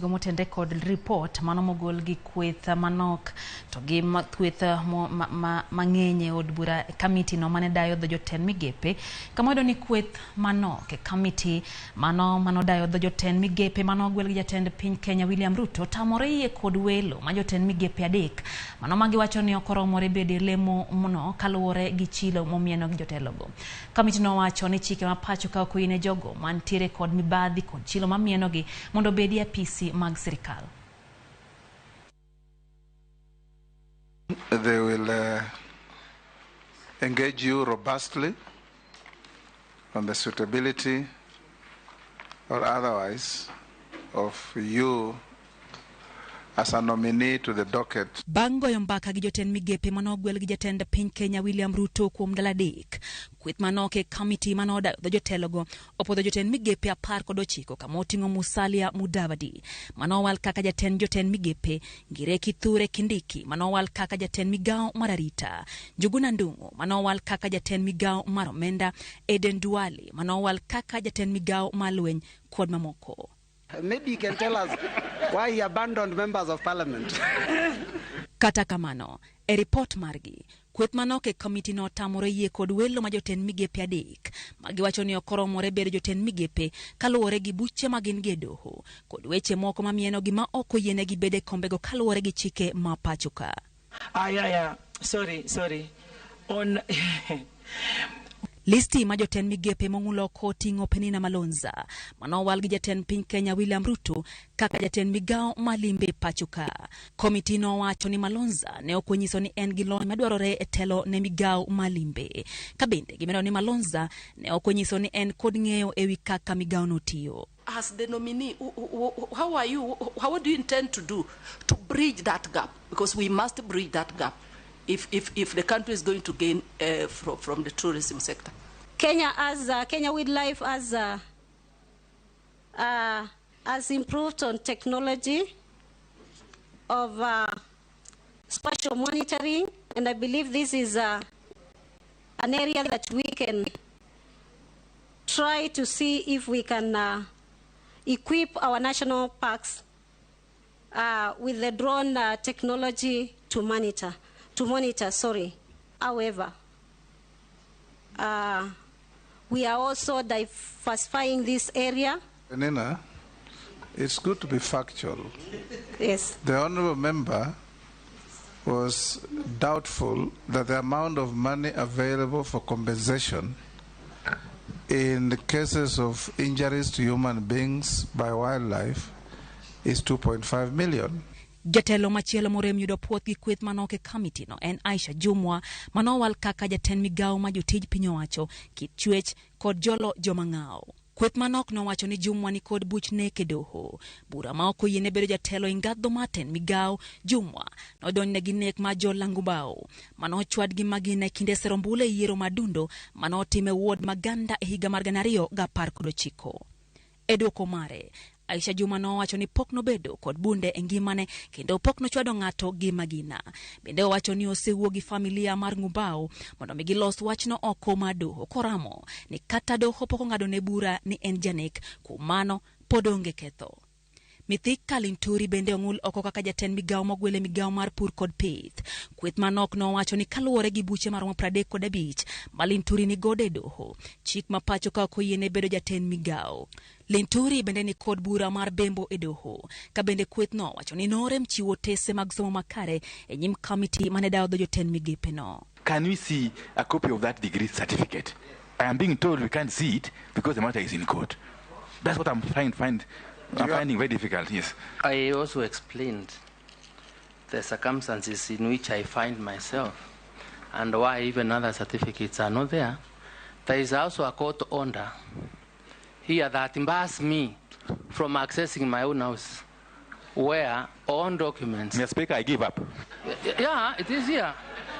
Motenre kod ripot mano mogol gi kweth manok to gi kweth mang'eny e od bura kamiti no mane dayo dho jotend migepe kama wayudo ni kweth manok e kamiti mano manodayo dho jotend migepe mano ogwel gi jatend piny Kenya William Ruto tamore yie kod welo ma jotend migepe adek mano magiwacho ni ok oromore bedo e lemo no kaluwore gi chilo momieno gi jotelogo. Kamiti nowacho ni chike ma pacho ka ok oyiene jogo mantiere kod mibadhi kod chilo mamienogi mondo obedi e apisi mag sirikal. They will engage you robustly on the suitability or otherwise of you as a nominee to the docket. Bang' goyo mbaka gi jotend migepe manogwel gi jatend piny Kenya William Ruto kuom ndalo adek, kweth manok e kamiti manodayo dho jotelogo opwodho jotend migepe 19 kama oting'o Musalia Mudavadi manowal kaka jatend jotend migepe, Ngire Kithure Kindiki manowal kaka jatend migao mar arita, Njuguna Ndung'u manowal kaka jatend migao mar omenda, Eden Duale manowal kaka jatend migao mar lweny kod mamoko. Maybe he can tell us why he abandoned members of parliament. Kata kamano, e ripot margi, kweth manok e komiti no otamore yie kod welo ma jotend migepe adek magiwacho ni ok oromore bedo jotend migepe kaluwore gi buche ma gin gi e doho kod weche moko mamienogi ma ok oyienegi bedo e kombego kaluwore gi chike ma pacho ka. Yeah, yeah. Sorry, sorry. On Listi ma jotend migepe mong'ul oko oting'o Penina Malonza manowal gi jatend piny Kenya William Ruto kaka jatend migao ma limbe pacho ka. Komiti nowacho ni Malonza ne ok onyiso ni en gi lony madwarore e telo ne migao ma limbe. Ka bende gimedo ni Malonza ne ok onyiso ni en kod ng'eyo ewi kaka migao no tiyo. As the nominee, how are you? How do you intend to do to bridge that gap? Because we must bridge that gap if the country is going to gain from the tourism sector. Kenya as Kenya Wildlife has improved on technology of spatial monitoring, and I believe this is an area that we can try to see if we can equip our national parks with the drone technology to monitor. To monitor, sorry. However, we are also diversifying this area. Nina, it's good to be factual. Yes. The honorable member was doubtful that the amount of money available for compensation in the cases of injuries to human beings by wildlife is 2.5 million. Jatelo machielo morem yudo puoth gi kweth manok e kamiti no en Aisha Jumwa manowal kaka jatend migao ma jotij piny owacho, kit chwech kod jolo joma ng'awo. Kweth manok nowacho ni Jumwa ni kod buch nek e doho. Bura ma ok oyiene bedo jatelo e ngadho mar tend migao, Jumwa nodonjne gi nek mar Jola Ngumbao manochwad gi magina e kinde sero ombulu e yiero mar dundo manotim e ward Maganda e higa mar 2019. E dwoko mare, Aisha Juma nowacho ni pok nobedo kod bunde e ngimane kendo pok nochwado ng'ato gi magina. Bende owacho ni osewuo gi familia mar Ngumbao mondo mi gilos wachno oko mar doho koramo ni kata doho pok ong'adone bura ni en janek, kuom mano pod onge ketho. Mithika Linturi bende ong'ul oko kaka jatend migao mogwel e migao mar pur kod pith. Kweth manok nowacho ni kaluwore gi buche maromo 35 ma Linturi ni godo e doho, chik ma pacho ka ok oyiene bedo jatend migao. Linturi bende ni kod bura mar bembo e doho. Ka bende kweth no wacho ni norem chiwo otese mag somo makare e nyim kamiti mane dayo dho jotend migepe no. Can we see a copy of that degree certificate? I am being told we can't see it because the matter is in court. That's what I'm trying to find. I'm finding very difficult, yes. I also explained the circumstances in which I find myself and why even other certificates are not there. There is also a court order here that bars me from accessing my own house, where all documents... Mr. Speaker, I give up. Yeah, it is here.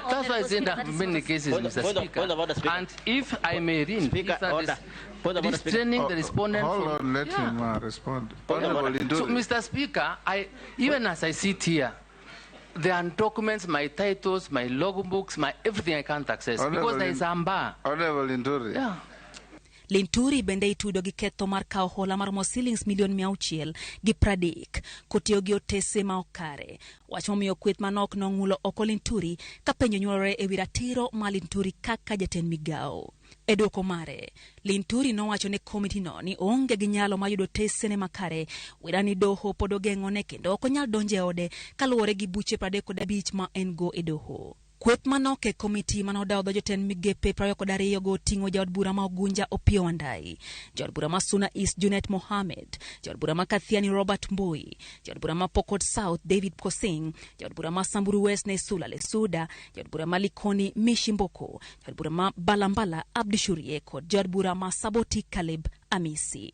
That's why it's in many cases, Mr. Speaker. Point of order, Speaker. And if I may read, Speaker, if that order. is Point of order, Speaker. restraining the respondent Hold from on, let Yeah. him respond. Point of Honorable order. Linturi. So, Mr. Speaker, even as I sit here, there are documents, my titles, my logbooks, my everything I can't access because there is a bar. Honorable Linturi. Yeah. Linturi bende itudo gi ketho mar kawo hola maromo silings milion 630 kotiyo gi otese ma ok kare. Wach momiyo kweth manok nong'ulo oko Linturi ka penjo nywolore ewi ratiro ma Linturi kaka jatend migawo. E dwoko mare, Linturi nowacho ne komitino ni oonge gi nyalo mar yudo otesene makare, wera ni doho pod ogeng'one kendo ok onyal donjo e ode kaluwore gi buche 35 ma en go e doho. Kweth manok e komiti mane odawo dho jotend migepe 22 go oting'o jaod bura ma Ugunja Opiyo Wandayi, jaod bura ma Suna East Junet Mohamed, jaod bura ma Kathiani Robert Mbui, jaod bura ma Pokot South David Pkosing, jaod bura ma Samburu West Naisula Lesuda, jaod bura ma Likoni Mishi Mboko, jaod bura ma Balambala Abdi Shurie kod jaod bura ma Saboti Caleb Amisi.